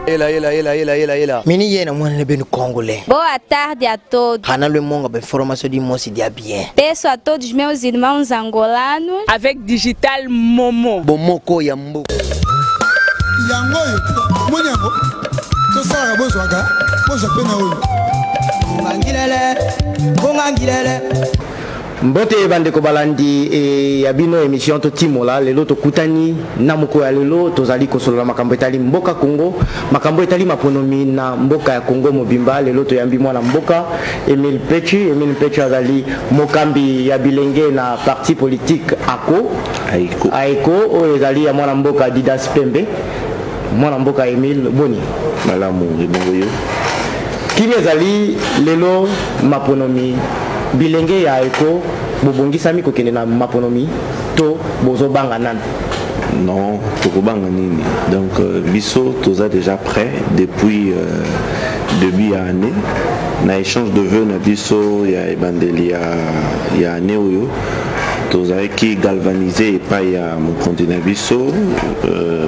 Ela, ela, ela, ela, ela, ela. Mini yena mwana ne benu congolais. Boa tarde a todos. Hana le monga ba information di mosi dia bien. Peço a todos meus irmãos angolanos. Avec Digital Momo. Bomoko ya mboka. Yango oyo moni yango tosalaka bozwaka bozwa mpe na oyo. Bongangilele, bongangilele. Mbote bandeko balandi e ya bino émission totimola. Lelo tokutani na mokolo ya lelo, tozali kosolola makambo etali mboka Congo, makambo etali maponomi na mboka ya Congo mobimba. Lelo toyambi mwana mboka Emile Pechi. Emile Pechi azali mokambi ya bilenge na parti politique ACO. Aiko. Aiko oyo ezali ya mwana mboka Didas Pembe. Mwana mboka Emile, boni? Malamu, ebongo yo? Kimi ezali lelo maponomi, bilenge ya Aiko bobongisami kokende na maponomi to bozobanga nanu? Non, tokobanga nini? Donc biso toza déjà prêt depuis début ya année. Na échange de vœux na biso ya ebandeli ya année oyo tozalaki galvanisé epai ya mokonzi na biso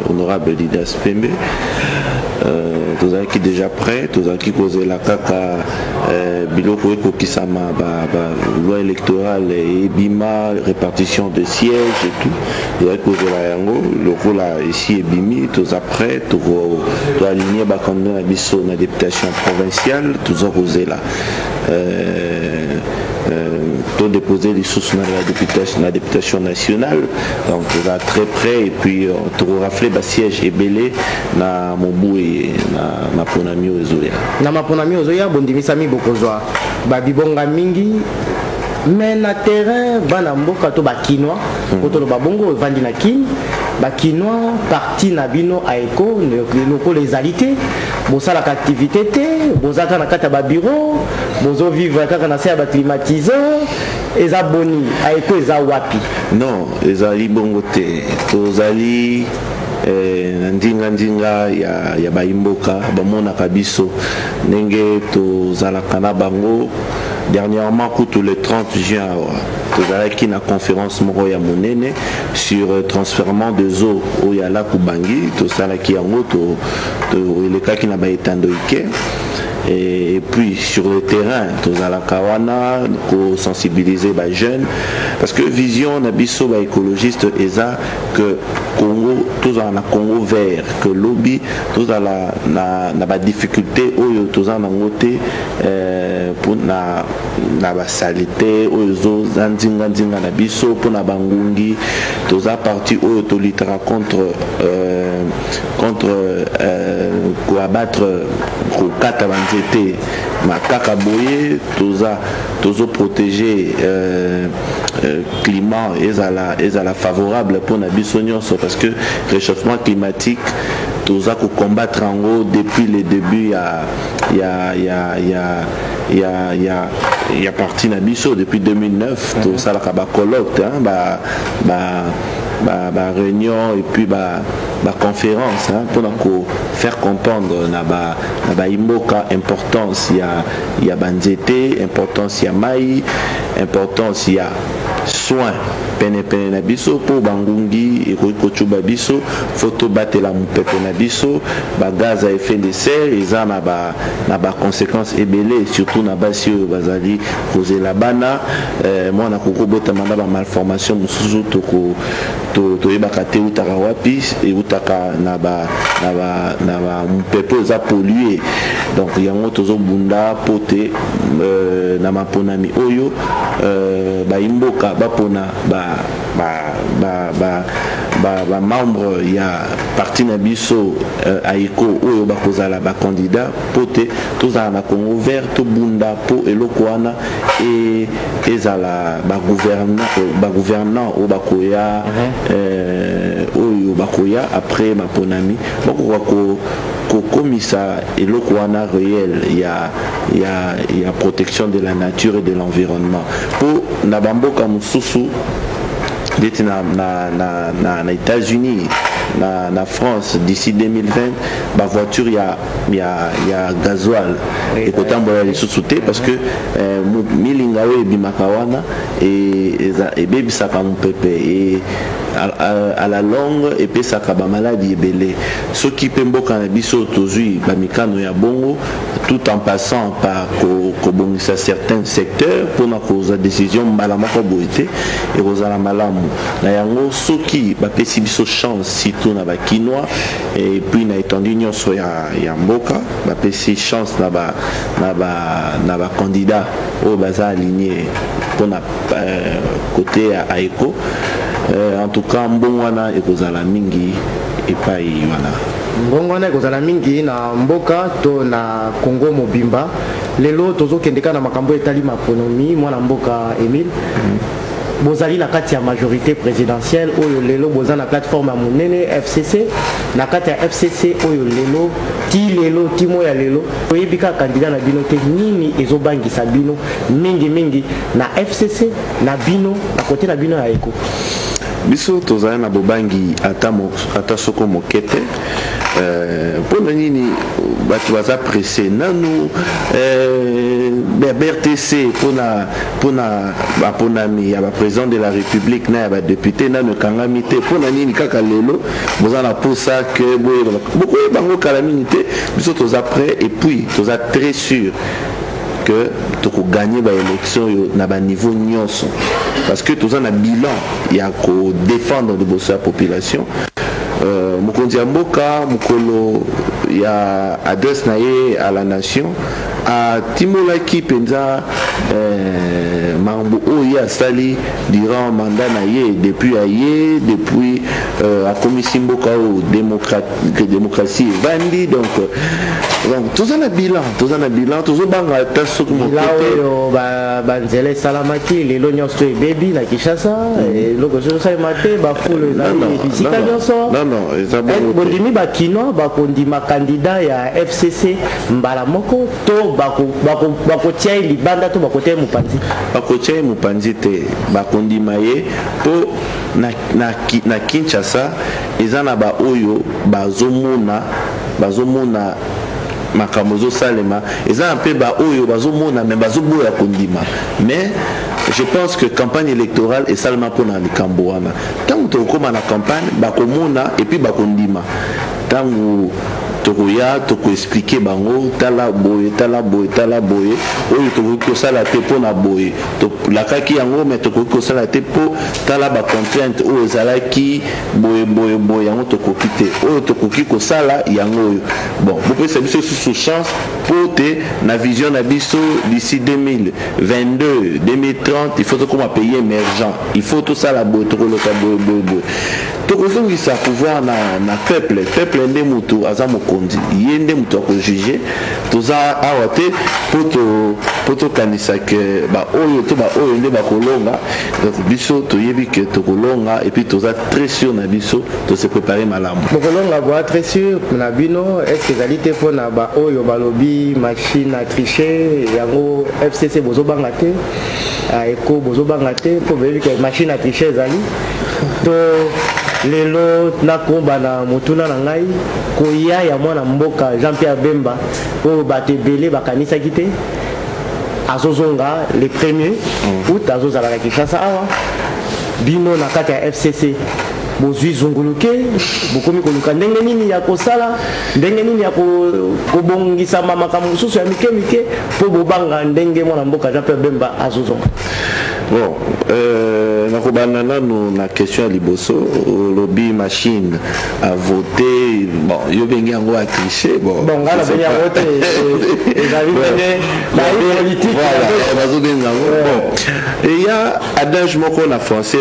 honorable Didas Pembe. Tozalaki déjà prêt, tozalaki kozela kaka biloko ekokisama, ba loi électorale ebima, répartition de sièges et tout. Tozalaki kozela yango, lokola esi ebimi, toza prêt, toaligné bacandidat na biso na députation provinciale. Toza kozela todéposer lisusu na la députation, na députation nationale. Donc toza très prêt et puis tokorafle basiège ebele na mobu eye na maponami oyo ezoya. Na maponami ozoya, bondimisami bokozwa babibonga mingi, mais na terrain bana mboka to bakinois, po toloba bongo, evandi na Kine, bakinois, parti na bino Aeko lokola ezali te, bosalaka activité te, boza kaka na kati ya babureau, bozovivre kaka na se ya baclimatiseur. Eza boni? Aeko eza wapi? Non, ezali bongo te. Tozali na ndinga-ndinga ya bayimboka, bamonaka biso ndenge tozalaka na bango. Dernièrement kutu, le 30 juin awa, tozalaki na conférence moko ya monene sur transfèrement des eaux oyo ya lac Ubangi. Tosalaki yango, elekaki na baetando ike. Et puis sur le terrain tozalaka wana kosensibiliser bajeunes, parce que vision na biso baécologiste eza que Congo, tozala na Congo vert, que lobi tozala na badifficulté oyo toza nango te, na basaleté oyo ezoza ndinga-ndinga na biso mpona bangungi. Toza parti oyo tolitaka contre koabattre, kokata banzete makaka boye. Toza tozoprotéger climat ezala favorable mpona biso nyonso, parce que réchauffement climatique, toza kocombattre yango depuis le début ya parti na biso depuis 2009. Tosalaka bacolloque, hein, ba réunion et puis ba conférence, hein, mpona ko faire comprendre na bayimboka importance ya banzete, importance ya mai, importance ya soin penepene na biso, mpo bangungi ekoki kocuba biso. Fo tobatela mopepe na biso. Bagaz à effet de serre eza na baconséquence ebele, surtout na basi oyo bazali kozela bana. Mwana koki kobotama na bamalformation mosusu toyebaka te eutaka wapi, eutaka na ba mopepe oyo eza pollué. Donc yango tozobunda mpo te na maponami oyo bayimboka bapona ba bamembre ya parti na biso Aiko oyo bakozala bacandidat, mpo te tozala na Congo vert. Tobunda mpo eloko wana ezala bagouvernant oyo bakoya, oyo bakoya après maponami, bakoka kokomisa eloko wana réel ya protection de la nature et de l'environnement. Mpo na bamboka mosusu, neti na États-Unis, na France d'ici 2020 bavoiture ya gasoil ekotambola lisusu te, parce que milinga oyo ebimaka wana ebebisaka mopepe e à la longue epesaka bamaladi ebele. Soki mpe mboka na biso tozwi bamikano ya bongo, tout en passant par kobongisa certains secteurs, mpona kozwa décision mbala moko boye te, ekozala malamu. Na yango, soki bapesi biso chance, surtout na Bakinois et puis na étendue nyonso ya mboka, bapesi chance na bacandidat oyo baza aligné mpona côté ya AECO, en tout cas mbongo wana ekozala mingi epai wana. Mbongo wana ekozala mingi na mboka to na Congo mobimba. Lelo tozokende kaka na makambo etali maponomi. Mwana mboka Emile, bozali na kati ya majorité présidentielle oyo lelo boza na plateforme ya monene FCC. Na kati ya FCC oyo lelo, ti lelo, ti mo ya lelo, toyebi kaka candidat na bino te. Nini ezobangisa bino mingimingi na FCC na bino, na côté na bino ya AECO? Biso tozali na bobangi ata soko moke te. Mpona nini bato baza pressé nanu? BRTC mpona baponami ya baprésident de la République na ya badéputé nanu ekangami te. Mpona nini kaka lelo boza na mposa ke boyeba? Bokoyeba yango kala mingi te. Biso toza prêt et puis toza très sûr que tokoganye baélection oyo na baniveau nyonso, parce que toza na bilan ya kodéfendre liboso ya population. Mokonzi ya mboka, mokolo ya adresse na ye à la nation, atimolaki mpenza makambo oyo ye asali durant mandat na ye, depuis aye, depuis akomisi mboka oyo démocratie evandi. Donc toza na bilan, toza na bilan, tozobanga ata soki moke te. Oyo banzela esalamaki, lelo nyonso ebebi na Kinshasa, eloko soki osalema te, bafulu ezali bisika nyonso. Non, eza bongo. Bondimi Bakinois bakondima candidat ya FCC mbala moko to bakotia ye libanda to bakotia ye mopanzi? Bakotia ye mopanzi te, bakondima ye, mpo na Kinshasa eza na baoyo bazomona makambo ezosalema, eza na mpe baoyo bazomona me bazoboya kondima. Mais je pense que campagne électorale esalema mpona likambo wana. Ntango tokokóma na campagne, bakomona et puis bakondima. Ntango tokoya, tokoexpliquer bango: tala boye, tala boye, tala boye, oyo tokoki kosala te mpona boye, tolakaki yango me tokoki kosala te mpo tala bacontrainte oyo ezalaki boye, boye, boye, yango tokoki te, oyo tokoki kosala yango oyo. Bon, bopesa biso lisusu chance mpo te na vision na biso d'ici 2022, 2030, il faut tokóma pays émergent, il faut tosala boye, tokoloka boye, boye, boye. Tokozongisa pouvoir na peuple. Peuple nde moto aza mokonzi, ye nde moto akojuge. Toza awa te mpo tokanisa ke baoyo to baoyo nde bakolonga. Donc biso toyebi ke tokolonga et puis toza très sûr na biso, tose préparé malamu. Bokolonga, boa très sûr na bino. Est ce que ezali te mpona baoyo balobi machine à tricher? Yango FCC bozobanga te, AECO bozobanga te mpo boyebi ke machine à tricher ezali? To lelo nakomba na motuna na ngai, koya ya mwana mboka Jean Pierre Bemba oyo bato ebele bakanisaki te, azozonga le premier août, azozala na Kinshasa awa. Bino na kati ya FCC bozwi zunguluke, bokomi koluka ndenge nini ya kosala, ndenge nini ya kobongisama makambo mosusu ya mike mike, mpo bobanga ndenge mwana mboka Jean Pierre Bemba azozonga? Bon, nakobanda nanu na question ya liboso. Olobi machine à voter, bon, yo bengi yango à tricher. Bon, bon, nga nabengi yango te, ezali ndenge politique. Voilà, bazobenga yango. Bon, eya adage moko na français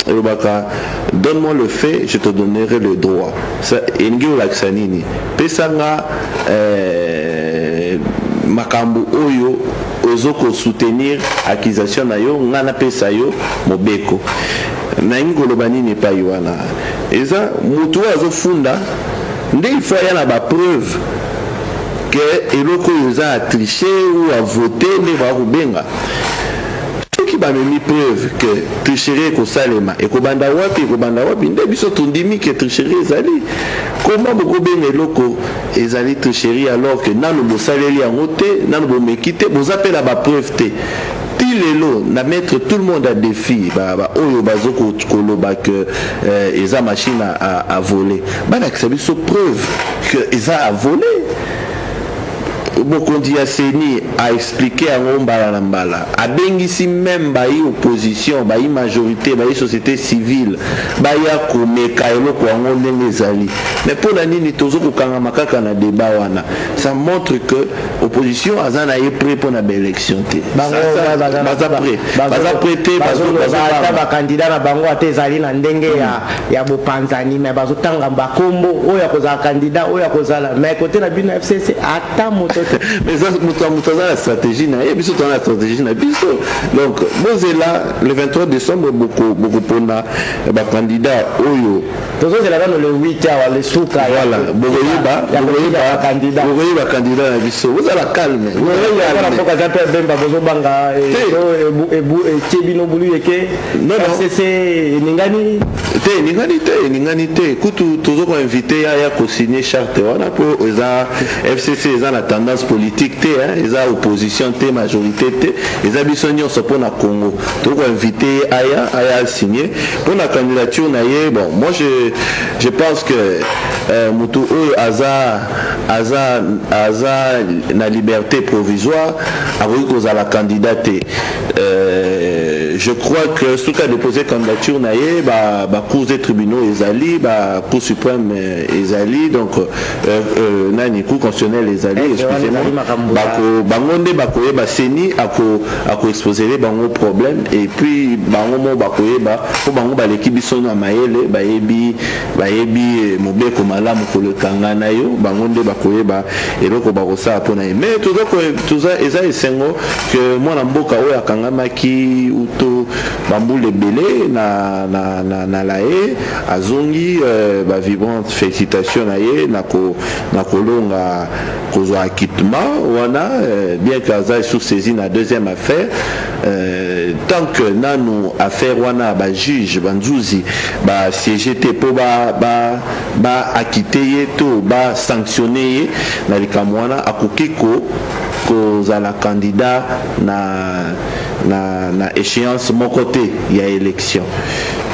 elobaka: "Donne-moi le fait, je te donnerai le droit." Ça elingi olakisa nini? Pesanga makambo oyo ozokosoutenir accusation na yo, nga napesa yo mobeko. Nalingi koloba nini epai wana? Eza motu oyo azofunda nde il faut aya na bapreuve ke eloko oyo eza à tricher ou à voter nde baka kobenga. Soki Soki bamemi preuve que tricherie ekosalema, ekobanda wapi, ekobanda wapi, nde biso tondimi ke tricherie ezali. Comment bokobenga eloko ezali tricherie alors que nanu bosaleli yango te, nanu bomeki te, boza mpe na bapreuve te? Ti lelo na mettre tout le monde à défi, ba oyo bazo koloba que eza machine à voler, balakisa biso preuve que eza à voler. Mokonzi ya CENI a expliqué yango mbala na mbala, abengisi même bayi opposition, bayi majorité, bayi société civile, baya komeka eloko yango ndenge ezali. Mais mpo na nini tozo kokangama kaka na débat wana? Ça montre que opposition aza na ye prêt mpo na baélection te. Baza prêt, baza prêt te. Ata bacandidat na bango, ata ezali na ndenge ya bopanzani, mais bazotanga bakombo oyo akozala candidat, oyo akozala, mais kote na bino FCC ata moto te. Mais moto aza na stratégie na ye, biso toza na stratégie na biso. Donc bozela le 23 décembre, bokopona bacandidat oyo. Tozozela nano le 8 awa, le suka. Voilà, bokoyeba candidat. Bokoyeba candidat na biso, bozala calme. Mwana mboka Jean Pierre Bemba, bozobanga etie bino bulu eke FCC eningani? Te, eningani te, eningani te. Kutu tozo koinvite ya kosigne charte wana, mpo eza FCC eza na tendance politique te, eza opposition te, majorité te, eza biso nyonso mpo na Congo. Tokoinvite ye aya signe mpo na candidature na ye. Bon, moi je pense que motu oyo aza na liberté provisoire akoki kozala candidat te. Je crois que soki adépose candidature na ye, bacours et tribunaux ezali, bacour suprême ezali, donc nani, cour constitutionnelle ezali, excusez-moi, bango nde bakoyeba. CENI akoexposele bango problème et puis bango mo bakoyeba, mpo bango baleki biso na mayele, bayebi mobeko malamu koleka ngai na yo. Bango nde bakoyeba eloko bakosala mpona ye. Mais toza eza esengo ke mwana mboka oyo akangamaki uto bambula ebele na la ye azongi. Bavibrante félicitation na ye na kolonga kozwa acquittement wana, bien que aza sous-saisi na deuxième affaire. Tant que nanu affaire wana bajuge, banzuzi basiége te mpo baacquitte ye to basanctionne ye na likambo wana, akoki kozala candidat na échéance moko te ya élection.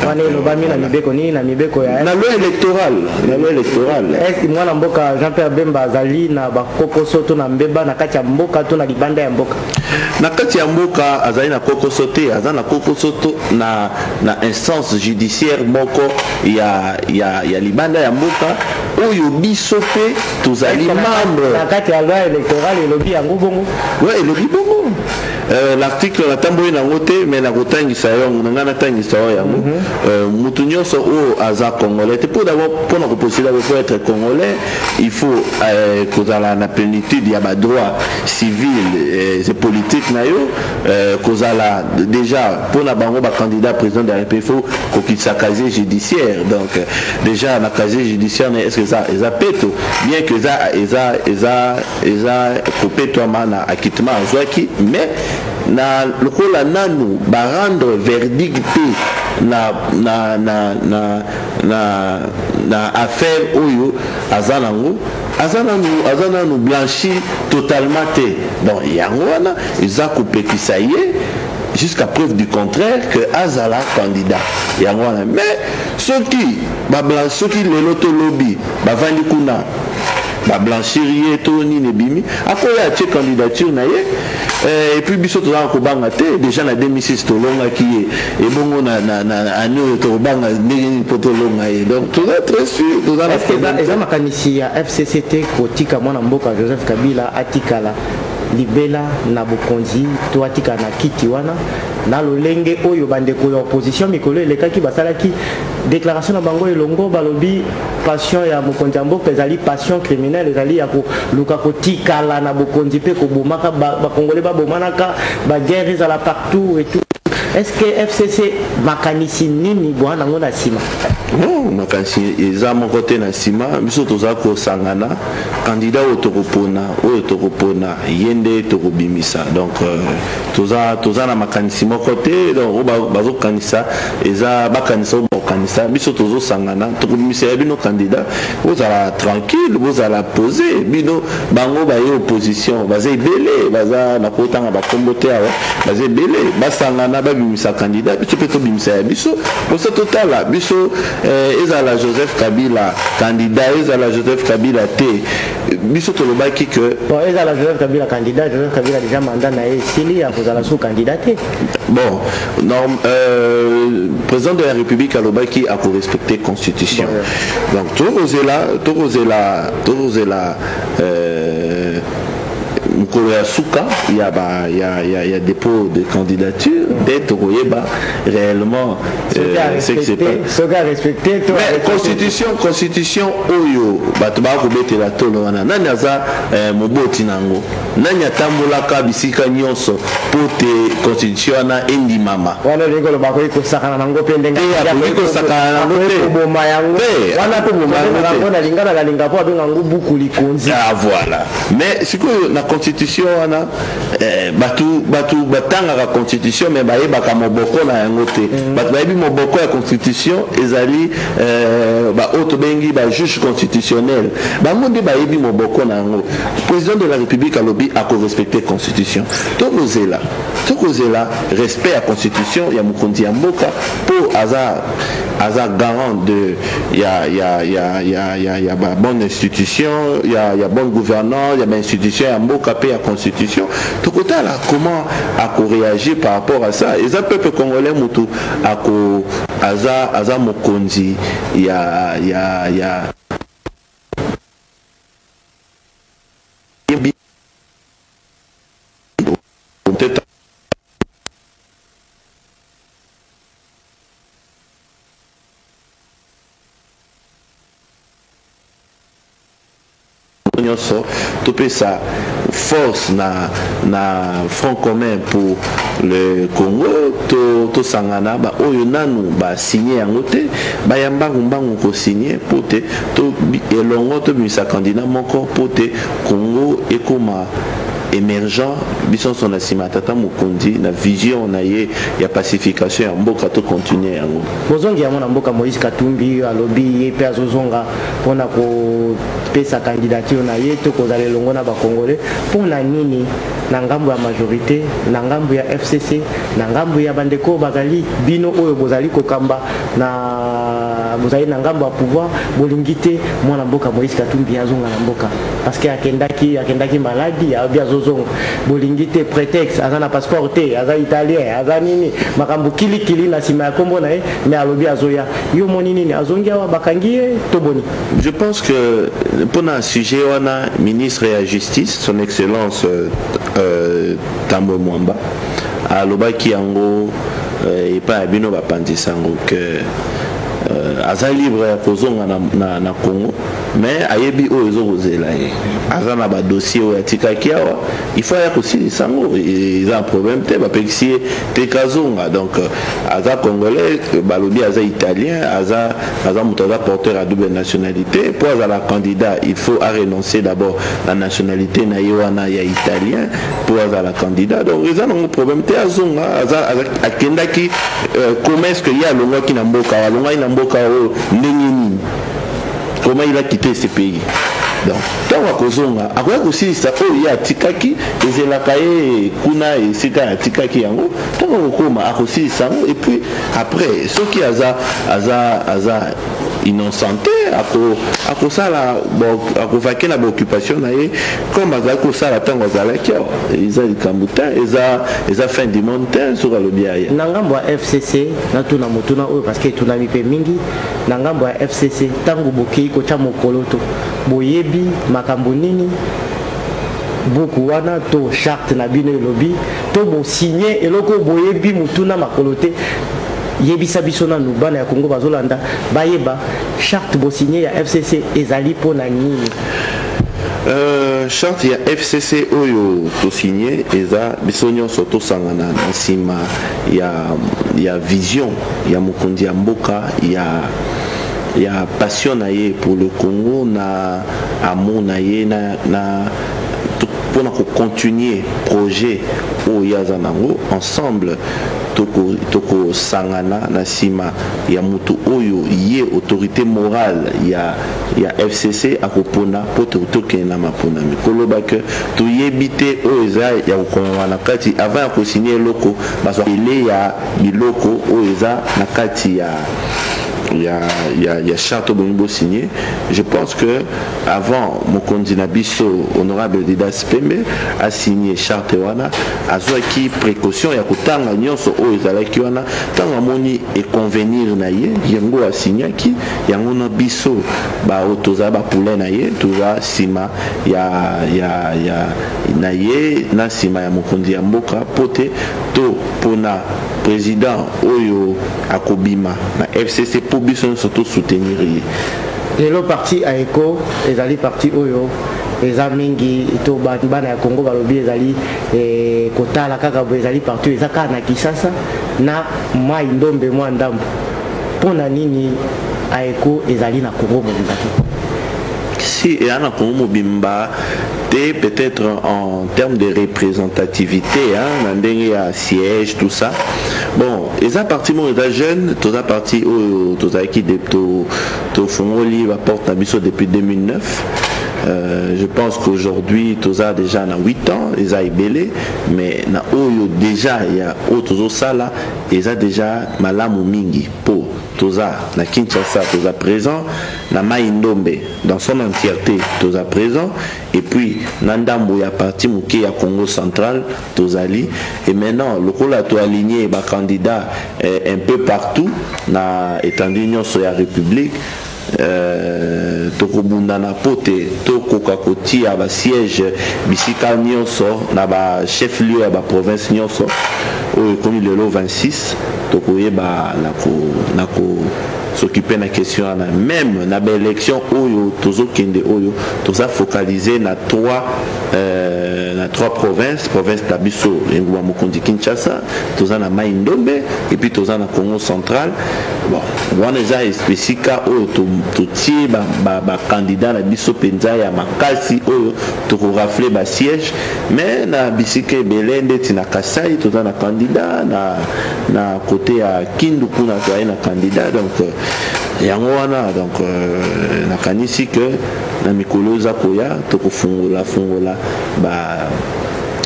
Wana elobami na mibeko nini? Na mibeko ya Na loi électorale, na loi électorale. Est mwana mboka Jean Pierre Bemba azali na bakokoso to na mbeba na kati ya mboka to na libanda ya mboka? Na kati ya mboka azali na kokoso te. Aza na kokoso to na instance judiciaire moko ya libanda ya mboka oyo biso mpe tozali membre. Na kati ya loi électorale elobi yango bongo? Ouais, elobi bongo. L'article natamboli nango te, mais nakotangisa yango na ngai, natangisa oyo yango. Mutu nyonso oyo aza congolais te, mpo d'abord mpona kopostuler il faut être congolais, il faut kozala na plénitude ya badroit civil et politique na yo, kozala déjà mpona bango bacandidat président de la République, il faut kokitisa casier judiciaire. Donc déjà na casier judiciaire na, est ce que eza peto? Bien que eza kopetwama na acquittement azwaki, mais na lokola nanu barendre verdict te na affaire oyo aza nango, aza nanu blanchi totalement te. Donc yango wana eza kopekisa ye jusqu'à preuve du contraire que azala candidat, yango wana. Mais soki lelo tolobi bavandi kuna, bablanchir ye to nini ebimi, akoya atie candidature na ye. Et puis biso tozalaka kobanga te. Déjà na 2006 tolongaki ye, ebongo na année oyo tokobanga ndenge nini mpo tolonga ye? Donc toza très sûr, toza na eza makanisi ya FCC te kotika mwana mboka Joseph Kabila atikala libela na bokonzi to atikala na kiti wana, na lolenge oyo bandeko ya opposition mikolo elekaki basalaki déclaration na bango elongo, balobi passion ya mokonzi ya mboka ezali passion criminelle, ezali ya koluka kotikala na bokonzi mpe kobomaka bakongole, babomanaka, baguerre ezala partout et tout? Est ce que FCC makanisi nini boa nango na nsima? Non, makanisi eza moko te na nsima. Biso toza kosangana, candidat oyo tokopona, oyo tokopona ye nde tokobimisa. Donc toza na makanisi moko te. Donc oyo bazokanisa eza bakanisa oyo bakokanisa. Biso tozosangana, tokobimisa ya bino candidat. Bozala tranquille, bozala posé. Bino bango baye opposition baza ebele, baza na kotanga bakombo te awa, baza ebele. Basangana, babimisa candidat, biso mpe tobimisa ya biso. Posa totala biso, ezala Joseph Kabila candidat, ezala Joseph Kabila te, biso tolobaki que Bon, ezala Joseph Kabila candidat, Joseph Kabila déjà mandat na ye esili, akozala su candidat te. Bon, non, président de la République alobaki akorespecter constitution. Donc tokozela mokolo ya suka ya ba ya dépôt de candidature nde tokoyeba réellement ce qui s'est passé. Soki arespecte to Mais constitution oyo bato bakobetela tolo wana, nani aza moboti na yango? Nani atambolaka bisika nyonso mpo te constitution wana endimama? Wana olingi koloba akoki kosakana nango mpe ndenge Te, akoki kosakana nango te. Koboma yango. Te, wana akoki koboma yango te. Yango nalinga na nalinga mpo abenga yango buku likonzi. Ah, voilà. Mais sikoyo na constitution wana, bato batangaka constitution mais bayebaka moboko na yango te. Bato bayebi moboko ya constitution ezali baoyo tobengi bajuge constitutionnel, bango nde bayebi moboko na yango. Président de la République alobi akorespecte constitution. Tokozela respect ya constitution ya mokonzi ya mboka, mpo aza garant de ya ba bonne institution, ya bonne gouvernance ya bainstitution ya mboka mpe ya constitution. Tokotala comment akoréagir par rapport à ça. Eza peuple congolais mutu ako aza mokonzi ya peut-être. Nyonso topesa force na Front commun pour le Congo. Tosangana, baoyo nanu basigne yango te, baya mbangu mbangu kosigne mpo te elongo tobimisa candidat moko mpo te Congo ekoma émergent. Biso nyonso na nsima ya tata mokonzi na vision na ye ya pacification ya mboka, tocontinue yango. Bozongi yango na mboka, Moïse Katumbi alobi ye mpe azozonga mpona kopesa candidature na ye to kozala elongo na bacongolais. Mpona nini na ngambo ya majorité, na ngambo ya FCC, na ngambo ya bandeko bazali bino oyo bozali kokamba na bozali na ngambo ya pouvoir, bolingi te mwana mboka Moïse Katumbi azonga na mboka? Parce que akendaki maladi, alobi azozonga, bolingi te. Prétexte aza na passeport te, aza italien, aza nini, makambo kilikili na nsima ya nkombo na ye, mais alobi azoya. Yo moni nini? Azongi awa, bakangi ye to boni? Je pense que pour un sujet wana, ministre ya Justice, son excellence Tambwe Mwamba, alobaki yango epai ya bino bapanzisa yango que aza libre ya kozonga na Congo, mais ayebi oyo ezokozela ye. Aza na badossier oyo atikaki awa, il faut aya kosilisa yango. Eza un problème te, bapekisi ye te kazonga. Donc aza congolais, balobi aza italien, aza moto aza porteur ya double nationalité. Mpo azala candidat, il faut arenoncer d'abord na nationalité na ye wana ya italien mpo azala candidat. Donc eza nango problème te, azonga. Akendaki, comment est ce que ye alongwaki na mboka? Alongwaki na mboka oyo ndenge nini? Comment il a quitté ce pays? Donc ntango akozonga, akoya kosilisa oyo ye atikaki, ezelaka ye kuna esika atikaki yango. Ntango akokoma, akosilisa yango et puis après, soki aza innocent te, akosala, akovaquer na baoccupation na ye comme azalaki kosala ntango azalaki awa. Eza likambo te, eza fin du monde te soki alobi aya. Na ngambo ya FCC, natuna motuna oyo parce que etunami mpe mingi na ngambo ya FCC. Ntango bokei kotya mokolo to boyebi makambo nini buku wana to charte na bino elobi to bosinye eloko boyebi motuna makolo te? Yebisa biso nanu, bana ya Kongo bazolanda bayeba, charte bosinye ya FCC ezali mpona nini? Charte ya FCC oyo tosigné eza biso nyonso tosangana na nsima ya vision ya mokonzi ya mboka, ya passion na ye pour le Congo, na amour na ye na mpona kocontinue projet oyo ye aza nango. Ensemble tokosangana na nsima ya motu oyo ye autorité morale ya FCC akopona mpo tokende na maponami. Koloba ke toyebi te oyo eza ya kokomama na kati avant ya kosigner eloko, bazwa ele ya biloko oyo eza na kati ya charte oyo bolingi bosigner. Je pense que avant mokonzi na biso, honorable Didas Pembe, asigné charte wana, azwaki précaution ya kotanga nyonso oyo ezalaki wana. Ntango amoni econvenir na ye, yango asignaki yango. Na biso baoyo tozala bapoulain na ye, toza nsima ya na ye, na nsima ya mokonzi ya mboka, mpo te to mpona président oyo akobima na FCC, mpo biso nyonso tosoutenir ye. Lelo parti AECO ezali parti oyo eza mingi to bana ya Congo balobi ezali kotala kaka boye, ezali parti oyo eza kaka na Kinshasa na Mai Ndombe mwa ndambo. Mpo na nini AECO ezali na Congo mobimba te? Si eya na Congo mobimba te, peut-être en termes de représentativité, hein, na ndenge ya siège, tout ça. Bon, eza parti moko eza jeune. Toza parti oyo tozalaki tofungoli baporte na biso depuis 2009. Je pense qu'aujourd'hui toza déjà na 8 ans, eza ebele, mais na oyo déjà ya oyo tozosala eza déjà malamu mingi, po toza na Kinshasa, toza présent na Mai Ndombe dans son entièreté, toza présent, et puis na ndambo ya parti moke ya Congo Central tozali. Et maintenant, lokola toaligné bacandidat un peu partout na étendue nyonso ya République, tokobundana po te tokoka kotia basiège bisika nyonso na bachef lieu ya baprovince nyonso oyo ekomi lelo 26. Tokoyeba na ko s'occuper na question wana. Même na baélection oyo tozokende, oyo toza focaliser na trois provinces: province na biso, engumba mokonzi Kinshasa, toza na Mai Ndombe, et puis toza na Congo Central. Bon, wana eza esika oyo totie bacandidat na biso mpenza ya makasi oyo tokorafler basiège. Mais na bisika ebele, ndeti na Kasai toza na candidat, na côté ya Kindu kuna toyai na candidat. Donc yango wana, donc nakanisi ke na mikolo eza koya tokofungola fungola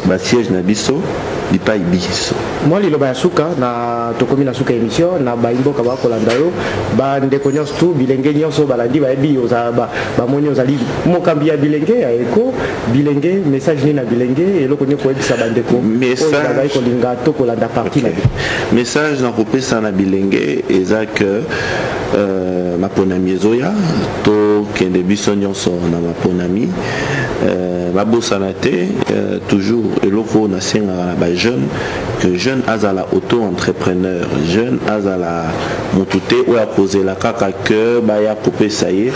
basiège na biso bipai biso. Mwa liloba ya suka na tokomi na suka émission na bayimboka bakolanda yo, bandeko nyonso tu, bilenge nyonso balandi, bayebi bamoni ozali mokambi ya bilenge ya AECO. Bilenge, message nini na bilenge? Eloko nini koyebisa bandeko oyo bazali kolinga to kolanda parti na bino? Message nakopesa na bilenge eza ke maponami ezoya, tokende biso nyonso na maponami. Babosana te, toujours eloko oyo nasengaka na bajeune, que jeune azala auto entrepreneur, jeune azala motu te oyo akozela kaka ke baya kopesa ye.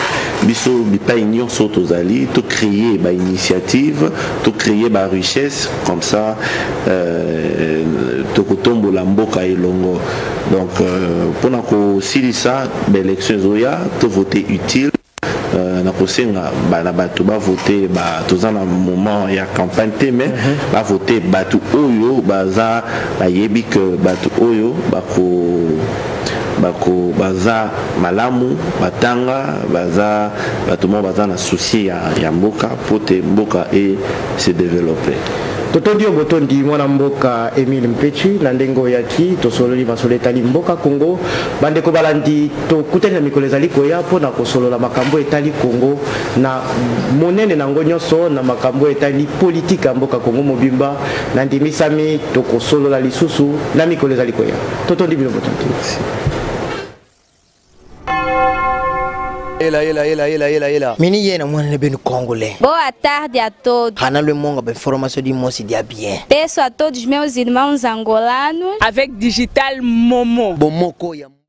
Biso bipai nyonso tozali, tocréer bainitiative, tocréer barichesse, comme ça tokotombola mboka elongo. Donc mpona kosilisa, baélection ezoya, tovote utile. Na kosenga na bato bavote ba, toza na moment ya campagne te, mais bavote bato oyo baza, bayebi ke bato oyo bako baza malamu, batanga, baza bato moko baza na souci ya mboka, po te mboka e se développer. Totondi yo botondi, mwana mboka Emile Mpechi, na ndenge oyaki tosololi masolo etali mboka Congo. Bandeko balandi, tokutani na mikolo ezali koya mpona kosolola makambo etali Congo na monene nango nyonso, na makambo etali politike ya mboka Congo mobimba. Na ndimisami tokosolola lisusu na mikolo ezali koya. Totondi bino botondi. Ela, ela, ela, ela, ela, ela. Mini yena mwana benu congolais. Boa tarde a todos. Hana le monga ba information di mosi dia bien. Peço a todos meus irmãos angolanos. Avec Digital Momo. Bomoko ya